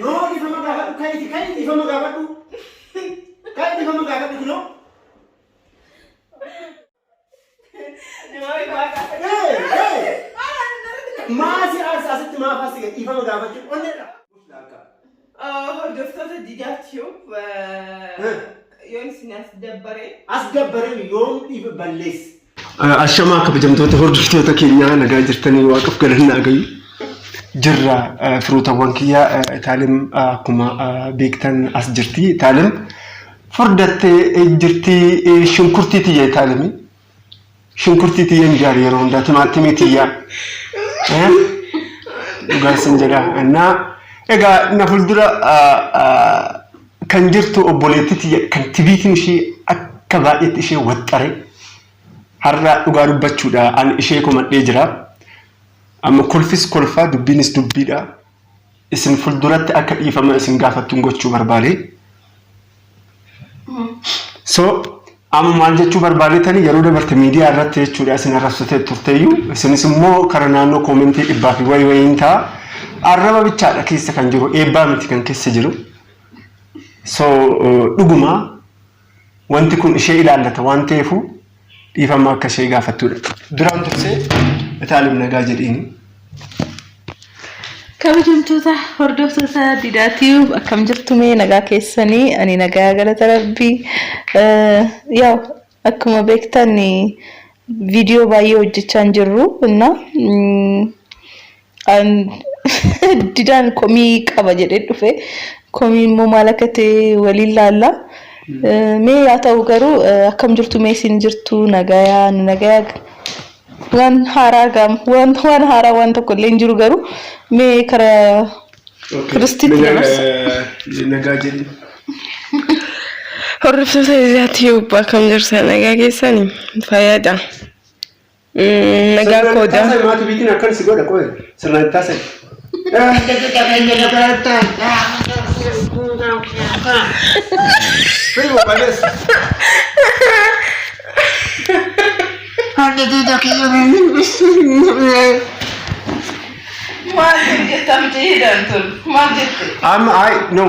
No, dhiifama gaafadhu, ka'iti, ka'i, dhiifama gaafadhu. Ka'i, dhiifama gaafadhu kunoo. Ee, ee. Maasi aarsa asitti maaf asi gad dhiifama gaafachuun onneedha. Hordoftoota Didaa Tube, yoon isin as dabbare. As dabbareen yoom dhiifa balleessa. Ashamaa, kabajamtoota hordoftoota keenyaa, nagaa jirtanii? Waaqaf galannaa gayu jirra. Firootawwan kiyyaa, Itaalim akkuma beektan as jirti. Itaalim furdattee jirti. Shunkurtii tiyya, Itaalimi shunkurtii tiyya hin jaari, yeroo hundaa timaatimii tiyya dhugaa sin jedha. Innaa egaa na fuuldura kan jirtu obboleettii tiyya kan tibiitiin ishee akka baay'eetti ishee waxxare. Har'a dhugaa dubbachuudha ani ishee komadhee jira. Amma kolfis kolfaa, dubbiinis dubbiidha. Isin fuulduratti akka dhiifama isin gaafattuun gochuu barbaade. So amma maal jechuu barbaadetani, yeroo dabarte miidiyaa irratti jechuudha isin arrabsitee turteeyyuu, isinis immoo kara naannoo koomentii dhibbaa fi wayii wayiin ta'a. Arraba bichaadha keessa kan jiru, eebbaa miti kan keessa jiru. So dhuguma wanti kun ishee ilaallata waan ta'eefu dhiifama akka ishee gaafattudha. Duraan dursee Itaalim nagaa jedhiini. Kabajamtoota hordoftoota Didaa Tube, akkam jirtu mee? Nagaa keessanii? Ani nagaa, galata Rabbii. Yaa, akkuma beektan viidiyoo baay'ee hojjechaa hin jirru inna Didaan komii qaba jedhee dhufe. Komii immoo maal akka ta'e waliin laalla. Mee yaa ta'u garuu, akkam jirtu mee isin? Jirtu nagayaa? Nu nagayaa. Waan haaraa gaam waan haaraa waan tokko illee hin jiru, garuu mee karaa Kiristiitti dabarsa. Nagaa jedhi. Hordoftoota Didaa Tube, akkam jirtan? Nagaa keessanii? Fayyaadha. Nagaa kooda. Taasai maatii biitiin akkan si godha qoye sirnaan taasai. Primo, baleessa. Maal jetta mucayyidhaan tun? Maal jette? Amma ay no,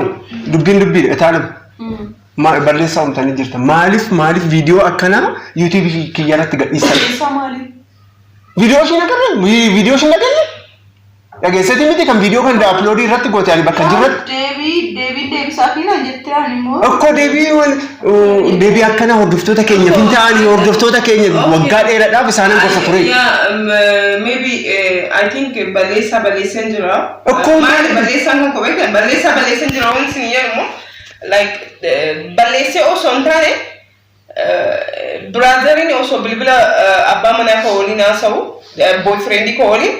dubbiin dubbiidha, Itaalim. Balleessaa uumtanii jirta. Maaliif viidiyoo akkanaa yuutuubii kiyya irratti gadhiistan? Balleessaa maali? Viidiyoo isheen agarre? Viidiyoo isheen agarre? Dhageesseeti miti kan viidiyoo kan uploadii irratti goote ani bakka hin jirretti? Deebiin deebisaa fi naan jettee ani immoo. Okkoo deebii akkanaa hordoftoota keenyaaf hin ta'anii, hordoftoota keenya waggaa dheeraadhaaf isaanan gorsa ture. Yeah, maybe I think balleessaa balleessaan jira. Okkoo Maali balleessaan kan koo beektan, balleessaa balleessaan jira waan isin jedhamu, like balleessee osoo hin taane, brotheriin osoo bilbila abbaa manaa koo waliin haasa'u, boyfriendii koo waliin,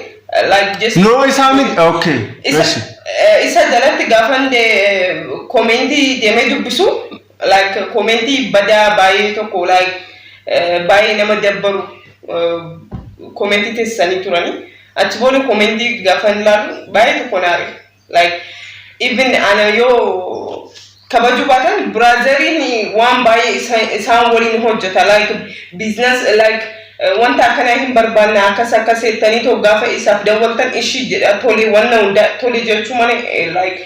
like just No, isaa miti. Okay. isa isa jalatti gaafan commentii deemee dubbisu, like commentii badaa baay'ee tokko, like baay'ee nama dabbaru commentii teessisanii turanii. Achi booda commentii gaafan ilaalu baay'ee tokko naare. Like even ana yoo kabajuu baatan, brotheriin waan baay'ee isaan waliin hojjeta, like business, like wanta akkanaa hin barbaanne, akkas akkas jettanii too gaafa isaaf dawwaltan ishii jedha, tole, wanna hunda tole jechuu malee, like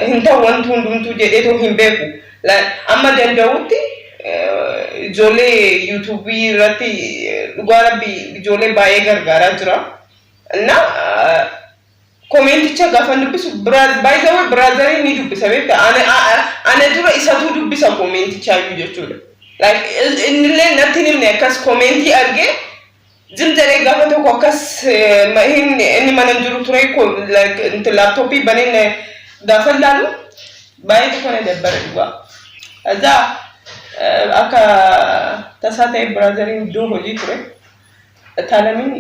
hin ta'u wanti hundumtuu jedhee too hin beeku. Like, amma danda'utti ijoollee yuutuubii irratti, dhugaa Rabbi, ijoollee baay'ee gargaaraa jira. Na commenticha gaafa dubbisu, by the way, brotheriin ni dubbisa beekta, ana dura isatu dubbisa commentichaayyuu jechuudha. Like innillee natti hin himne, akkas commentii argee jim jedhee gaafa tokko akkas inni mana hin jiru ture, like laptopii baneen gaafa ilaalu baay'ee tokko na dabbare dhugaa. Azaa akka tasaa ta'e brotheriin iddoo hojii ture. Taalamiin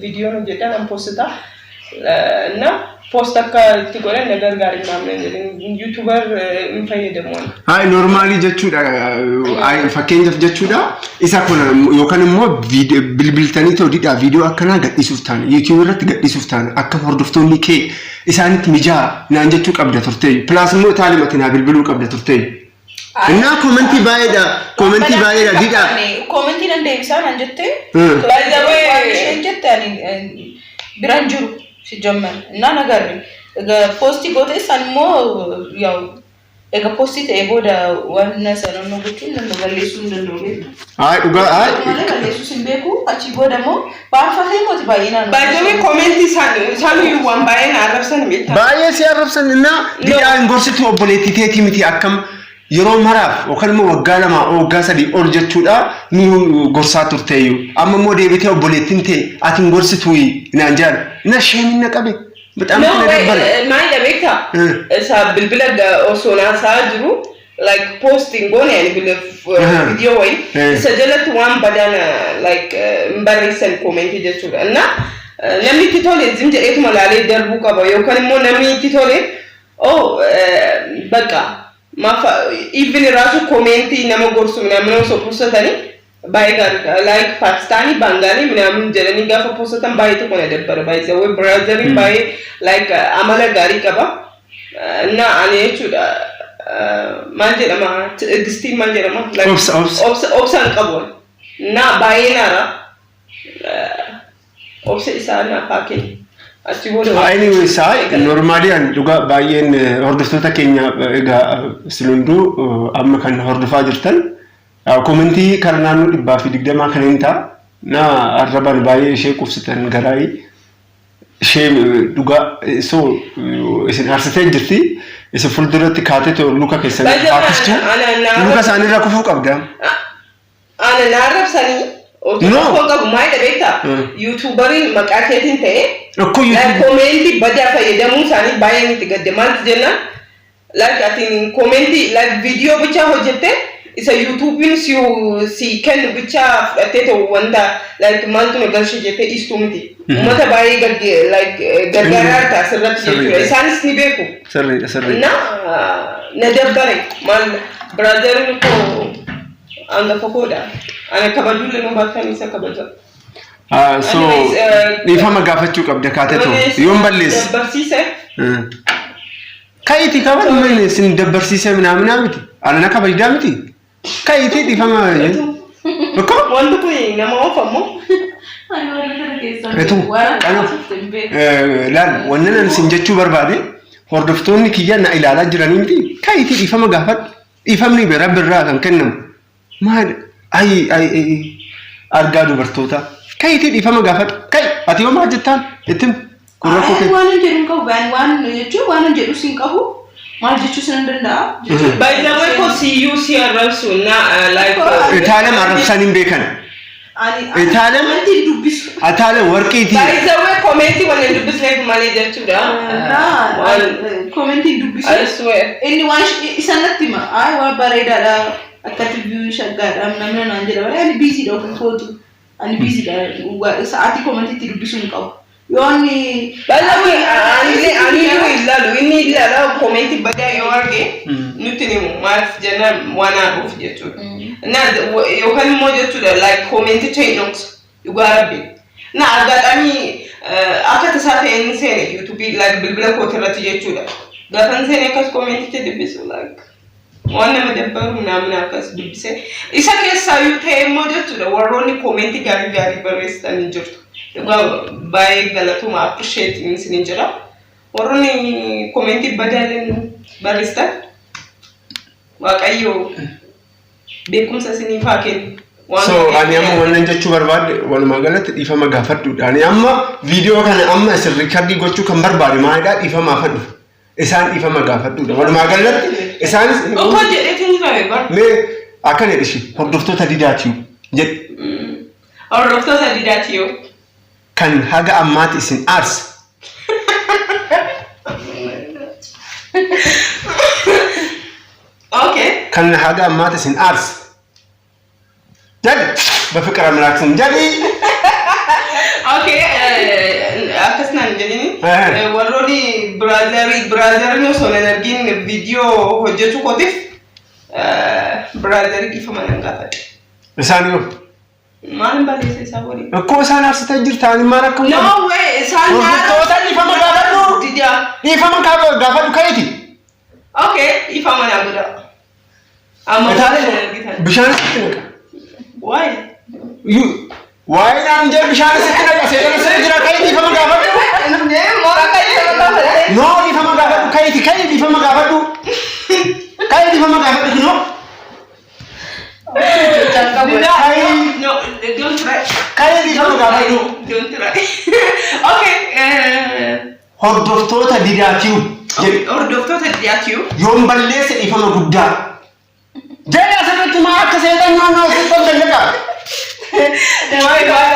viidiyoon hojjedha nan postitaa na post akka itti godhan na gargaari maamna jedheen, YouTuber hin fayyadamu ani. Hayi, normalii jechuudha. Fakkeenyaaf jechuudha. Isa kun yookaan immoo bilbiltanii ta'uu didhaa viidiyoo akkanaa gadhiisuuf taane, YouTube irratti gadhiisuuf taane, akka hordoftoonni kee isaanitti mijaa naan jechuu qabda turte. Plus immoo Itaalimatti naa bilbiluu qabda turte. Innaa commentii baay'eedha. Commentii baay'eedha didhaa. Commentii nan deebisaa naan jettee. By the way, Waan isheen jette ani biraan jiru si jamman innaan agarre. Egaa post goote isaan immoo yaa'u egaa post ta'ee booda waan sana nu gochuu hin danda'u, balleessuu hin danda'u beektu. Ayi dhugaa ayi. Malee balleessuus hin beeku, achii booda immoo baanfatee mooti baay'inaan. Baay'ee comment isaan waan baay'ee na arrabsan beektaa. Baay'ee si arrabsan innaa Didhaa hin gorsitu, obboleettii teetii miti, akkam yeroo maraaf yookaan immoo waggaa 2, waggaa 3 ol jechuudha nu gorsaa turteeyyuu. Amma immoo deebitee obboleettiin tee ati hin gorsituu naan jedhan. Na sheemin na qabe. Bixaan No, na dabbare. Maalidha beektaa? Isa bilbila osoo naasaa jiru like posting goone ani bila video wayi isa jalatti waan badaan like hin barreessan comment jechuudha. Na namni itti tole zim jedheetuma laalee darbuu qaba, yookaan immoo namni itti tole oh bakka maaf even raasu comment nama gorsu namni osoo postatanii baay'ee gaariidha. Like Pakistaanii, Baangaalii minaamin jedhanii gaafa postatan baay'ee tokko na dabbara. Baay'ee zawwee brotheriin baay'ee like amala gaarii qaba. Na ani jechuudha maal jedhama, tigistiin maal jedhama? Like, Obsa, obsa. Obsa, obsa hin qabu. Na baay'ee naara. Obsa isaa naaf haa kennu. Achi booda. Anyways, normally ani dhugaa baay'een hordoftoota keenya egaa isin hunduu amma kan hordofaa jirtan comment karaa naannoo 120 kan hin ta'a. Na arrabaan baay'ee ishee qubsitan garaayii ishee dhugaa so isin aarsitee jirti. Isin fuulduratti kaatee luka keessan Baay'ee haa kuftu. Luka isaaniirra kufuu qabda. Ana na arrabsanii otoo No. rakkoo qabu maalidha beektaa? YouTuberiin maqaa keetiin ta'ee Rakkoo YouTube. Comment badaa fayyadamuu isaanii baay'ee itti gadde. Maaltu jennaan, like ati comment like viidiyoo bichaa hojjette, isa YouTubeiin si kennu bichaa fudhattee ta'u wanta like maaltu na galche jettee dhiistuu miti. Uummata baay'ee like gargaaraa jirta asirratti jechuudha. Isaanis ni beeku. Sirriidha, sirriidha. Na na dabbare maal, brotheriin koo hangafa koodha. Ana kabajuullee nu baattan isa kabaja. So Anyways, dhiifama gaafachuu qabda kaatee ta'u yoon balleesse. Dabbarsiise. Ka'iitii kaban mani sin dabbarsiisee minaaminaa miti. Ana na kabajdaa miti. Ka'iitii dhiifama. Tokko. Wanti kun nama oofamu. Ani waan kana keessaa Etu waan kanaaf haasofte hin beeku. Laal, wannan ani sin jechuu barbaade, hordoftoonni kiyya na ilaalaa jiranii miti. Ka'iitii dhiifama gaafadhu. Dhiifamni rabbi irraa kan kennamu. Maal ayi ayi ayi argaa dubartoota. Ka'iitii dhiifama gaafadhu. Ka'i, ati yoo maal jettaan itti himi. Kun rakkoo Ani kee. waan hin jedhu hin qabu. Ani waan jechuun waan hin jedhus hin qabu. Maal jechuus hin danda'a. By the way, ko siyyuu si arrabsu na like. Itaalam arrabsaan hin beekan. Ani Itaalam- wanti hin dubbisu. Ataalam warqiitii. By the way, comment waan hin dubbisneef malee jechuudha. Waan Comment hin dubbisu. I swear. Inni waan isa natti hima. Ay, waan bareedaadha. Akkatti view shaggaadha. Namni naan jedha. Malee ani busydha ofii kootu. Ani busydha. Sa'aatii commentiitti dubbisuu hin qabu. Yoo inni. By the way, ani illee ilaalu, inni ilaala, comment badaa yoo arge nutti himu, maaliif jennaan waan haaruuf jechuudha. Na yookaan immoo jechuudha like commenticha hin dhoksu dhugaa rabbi. Na aggaadhaanii akka tasaa ta'e inni seene YouTube like bilbila kooti irratti jechuudha. Gaafan seene akkas commenticha dubbisu like waan nama dabbaru namni akkas dubbise. Isa keessaayyuu ta'e immoo jechuudha warroonni comment gaarii gaarii barreessitan hin jirtu. Dhugaa baay'ee galatuma, appreciate isinin jira. Warroonni comment badaaleen barreessitan, Waaqayyo beekumsa isiniif haa kennu. Waan So ani amma wannan jechuu barbaade, walumaa galatti dhiifama gaafadhuudha. Ani amma viidiyoo kana amma isin record gochuu kan barbaade maalidhaa, dhiifama gaafadhu. Isaan dhiifama gaafadhuudha. Walumaa galatti isaanis Okkoo jedheetiin jira bar. Mee akkana jedhishi, hordoftoota Didaatii jedhi. Hordoftoota Didaati yoo. Kan haga ammaatti isin aarse. Okay. Kan haga ammaatti isin aarse. Jedhi, በፍቅር አምላክ ስም jedhi. Okay, akkas naan jedhini. Eh. Warroonni brotheriin osoo hin argin viidiyoo hojjechuu kootiif brother dhiifama nan gaafadhe. Isaan yoo Maal balleessa isaa waliin? Rakkoo isaan aarsitee jirta, ani maal akka No way, isaan Hordoftoota dhiifama gaafadhu. Didaa. Dhiifama gaafadhu ka'eeti. Okay, dhiifama naa godha. Amma Itaale hin argitan. Bishaan sitti naqa. Why? Waa'ee naan jee bishaan sitti naqa, seera sirri jira, ka'ee dhiifama gaafadhu. No, dhiifama gaafadhu. Ka'iiti, ka'i, dhiifama gaafadhu. Ka'i, dhiifama gaafadhu kunoo. Ka'i. No, don't try. Ka'i, dhiifama gaafadhu. Don't try. Okay. Hordoftoota Didaa Tube jedhu. Hordoftoota Didaa Tube. Yoon balleesse dhiifama guddaa. Jedhe asirratti maa akka seexan naannoo asitti ol dallaqa. My God.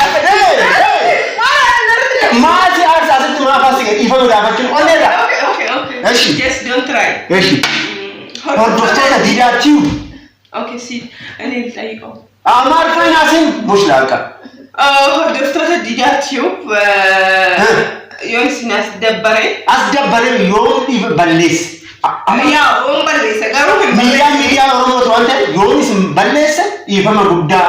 Maasi aarsa asitti maaf as dhiifama gaafachuun onneerra. Okay. Eshi. Just don't try. Eshi. Hordoftoota Didaa Tube. Okay, see. እኔ ልጠይቀው። Amaariffaan haasin mushlaaqa. Hordoftoota Didaa Tube, yoon isin as dabbare. As dabbaree yoon dhiifa balleesse. Yaa, yoon balleesse garuu hin Miidiyaan miidiyaa Oromooti waan ta'eef yoon isin balleesse dhiifama guddaa.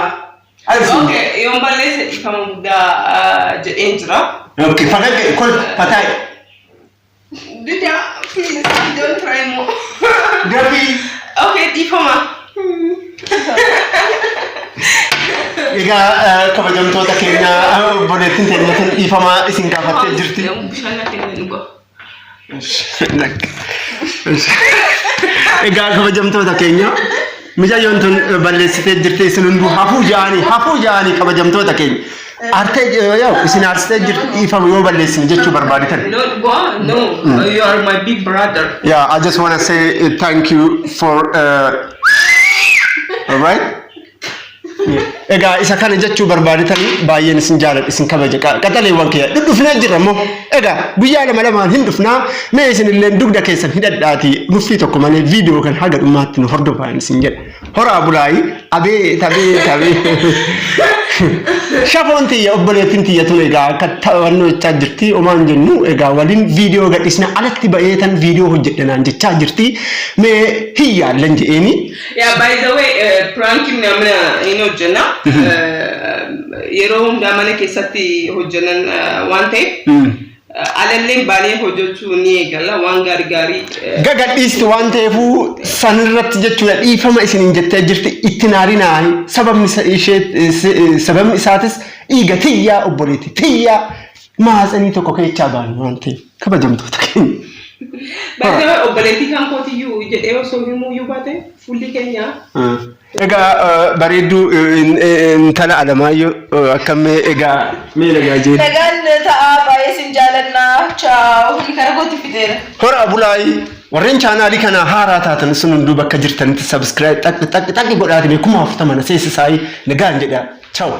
Okay, yoon balleesse dhiifama guddaa jedheen jira. Okay, fagagge kol fataay. Didaa, please don't try more. Gabii. Okay, dhiifama. Egaa kabajamtoota keenya, obboleettiin teenya kun dhiifama isin gaafattee jirti. Bishaan na kenni dhuga. Egaa kabajamtoota keenya, mucayyoon tun balleessitee jirti. Isin hunduu hafuu ja'anii, hafuu ja'anii, kabajamtoota keenya. Artee yoo isin aarsitee jirti, dhiifama yoo balleessine jechuu barbaaditan. No, what? No, you are my big brother. Yeah, I just want to say thank you for all right. Egaa isa kana jechuu barbaaditanii baay'een isin jaaladha, isin kabaja, qaxaleewwan kiyya. Dhudhufnee jirra immoo egaa guyyaa lama lamaan hin dhufnaa. Mee isin illee dugda keessan hidhadhaatii nuffii tokko malee viidiyoo kan haga dhumaatti nu hordofaa isin jedha. Horaa bulaayii, abeet abeet abeet. Shafoon tiyya, obboleettiin tiyya tun egaa akka taphannoo jechaa jirti. Omaan jennu egaa waliin viidiyoo gadhiisna, alatti ba'eetan viidiyoo hojjedhanaan jechaa jirti. Mee hiyyaallan je'eeni. Yeah, by the way, prank ምናምን hin hojjenna. Yeroo hundaa mana keessatti hojjennan waan ta'eef alalleen baanee hojjechuu ni eegalla waan gaarii gaarii. Gagadhiisti waan ta'eefuu sanirratti jechuudha dhiifama isiniin jettee jirti. Itti naarinaa, sababni ishee, sababni isaatis dhiiga tiyyaa, obboleetti tiyyaa, maatsanii tokko keechaa baanu waan ta'eef, kabajamtoota keenya. By the way, obboleettii kan kootiyyuu jedhee osoo himuuyyuu baate fuulli keenya. Egaa bareedduu intala Alamaayyoo, akkammee egaa mee nagaa jeen. Nagaan ta'aa, baay'ee isin jaalannaa. Ciao. Karaa kootti fixeera. Hora bulaayii, warreen chaanaalii kana haaraa taatan sun hunduu bakka jirtanitti subscribe xaqi xaqi xaqi godhaatime 40,000 na seessisaayii nagaan jedha. Ciao.